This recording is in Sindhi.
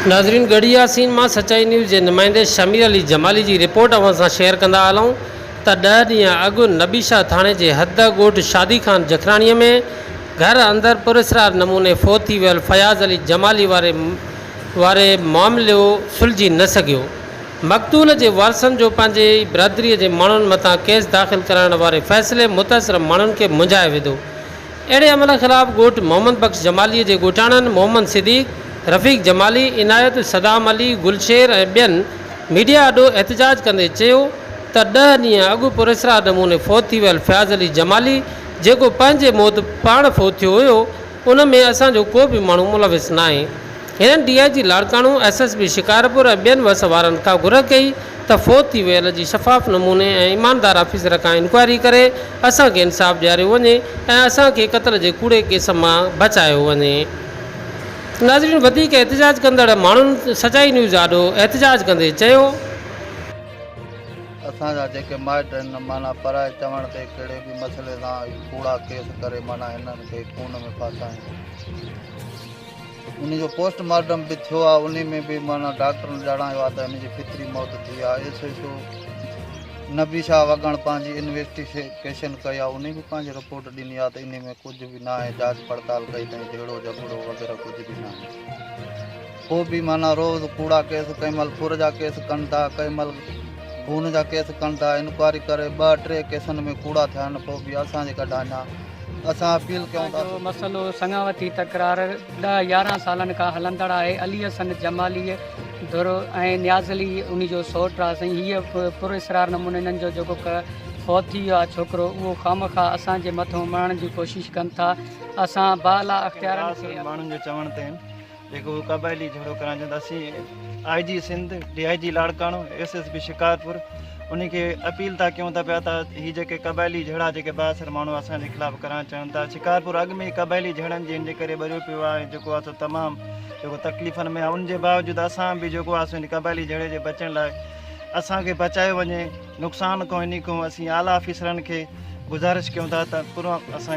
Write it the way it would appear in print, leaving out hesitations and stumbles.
ناظرين ڳڙهي ياسين مان سچائي نيوز جي نمائندي شمير علي جمالي جي رپورٽ اوهان سان شيئر ڪندا هلون ته ڏهه ڏينهن اڳ نبي شاهه ٿاڻي جي حد ڳوٺ شادي خان جکراڻي ۾ گهر اندر پراسرار نموني فوت ٿي ويل فياض علي جمالي واري واري معاملو سلجهي نه سگهيو مقتول جي وارثن جو پنهنجي ئي برادري جي ماڻهن مٿان ڪيس داخل ڪرائڻ واري فيصلي متاثر ماڻهن کي منجهائي وڌو. اهڙي عمل خلاف ڳوٺ محمد بخش جمالي جي ڳوٺاڻن محمد صديق، رفيق جمالي، عنايت، صدام علي، گلشير ۽ ٻين ميڊيا آڏو احتجاج ڪندي چيو ته ڏهه ڏينهن اڳ پراسرار نموني فوت ٿي ويل فياض علي جمالي جيڪو پنهنجي موت پاڻ فوت ٿيو هيو ان ۾ اسان جو ڪو به ماڻهو ملوث ناهي. هنن D I G Larkana, S S P Shikarpur ۽ ٻين وس وارن کان گهر ڪئي ته فوت ٿي ويل جي شفاف نموني ۽ ايماندار آفيسر کان انڪوائري ڪري اسان کي انصاف ڏياريو وڃي ۽ اسان کي قتل جي ڪوڙي ڪيس مان بچايو وڃي. ناظرين وڌيڪ احتجاج ڪندڙ ماڻهن سچائي نيوز آڏو احتجاج ڪندي چيو. اسان جا جيڪي مائٽ آهن معنيٰ پرائي چوڻ تي ڪهڙي به مسئلي سان ڪوڙا ڪيس ڪري معنيٰ هنن کي خون ۾ ڦاسائين. ان جو پوسٽ مارٽم به ٿيو آهي انهي ۾ به معنيٰ ڊاڪٽرن ڄاڻايو آهي ته هن جي فطري موت ٿي آهي S H O Nabi Shah Wagan پنهنجي انويسٽيگيشن ڪئي آهي انهي به پنهنجي رپورٽ ڏني آهي ته انهي ۾ ڪجهه به ناهي جاچ پڙتال ڪئي اٿئي جهيڙو جهڳڙو وغيره ڪجهه به ناهي پوء به معنيٰ روز ڪوڙا ڪيس ڪنهن مهل ڦر جا ڪيس ڪن ٿا ڪنهن مهل خون جا ڪيس ڪن ٿا انڪوائري ڪري ٻه ٽي ڪيسن ۾ ڪوڙا ٿيا آهن پوء به اسان جي ڪڍ اڃا اسان اپيل ڪيون ٿا. جو مسئلو سڱاوتي تڪرار ڏهه 11 سالن کان هلندڙ آهي علي حسن جمالي ڌر ۽ نياز علي انهي جو سئوٽ آهي سائين هيء پر اسرار نموني انهن جو جيڪو فوت ٿي ويو آهي ڇوڪرو اهو خامخواه اسان جي مٿو مڙهڻ جي ڪوشش ڪن ٿا اسان بااعليٰ اختيارن کي ماڻهن جو چوڻ ته جيڪو هو قبائلي جهيڙو ڪرائڻ چاهين ٿا اسين I G Sindh D I G Larkana S S P Shikarpur انهي کي اپيل ٿا ڪيون ٿا پيا ته هي جيڪي قبائلي جهيڙا جيڪي بااثر ماڻهو اسان جي خلاف ڪرائڻ چاهين ٿا شڪارپور اڳ ۾ ئي قبائلي جهيڙن جي جي ڪري ٻريو پيو آهي جيڪو آهي سو تمام جيڪو تڪليفن ۾ آهي ان جي باوجود اسان به جيڪو آهي سو ان قبائلي جهيڙي جي بچڻ لاء اسان کي بچايو وڃي نقصان کان انهي کان اسين اعليٰ آفيسرن کي گذارش ڪيون ٿا ته پورو اسان.